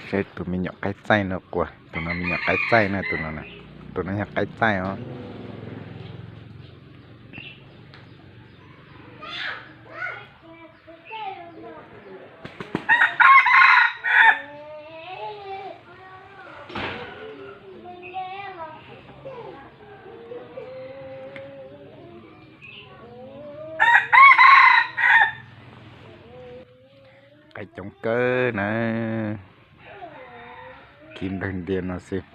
Tus me nyuam qaib txaij no quas, tus no me nyuam qaib txaij na, tus no, tus no yog qaib txaij os. Qaib coob kawg na, khi nplawg ntias no xwb.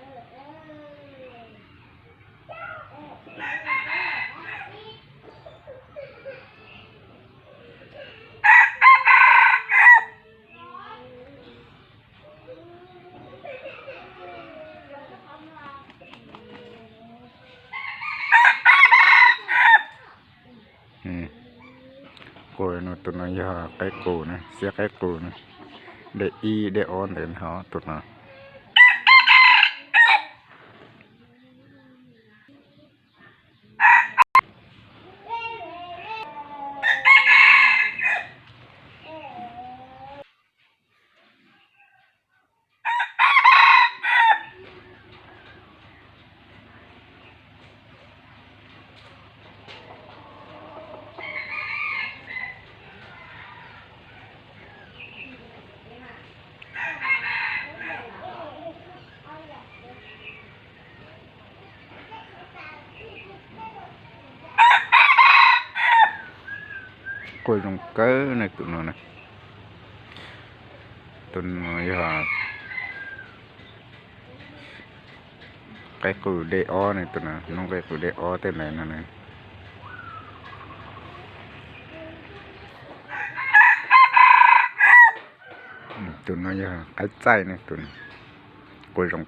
Quas no, tus no yog qaib qus na, xiab qaib qus na, dej ib dej ob ntawd hov tus no. Quas zoo kawg na tus no na. Tus no yog qaib qus dej ob na, tus no noob qaib qus dej ob tej ntawd no na. Tus no yog qaib txaij na, tus no quas zoo.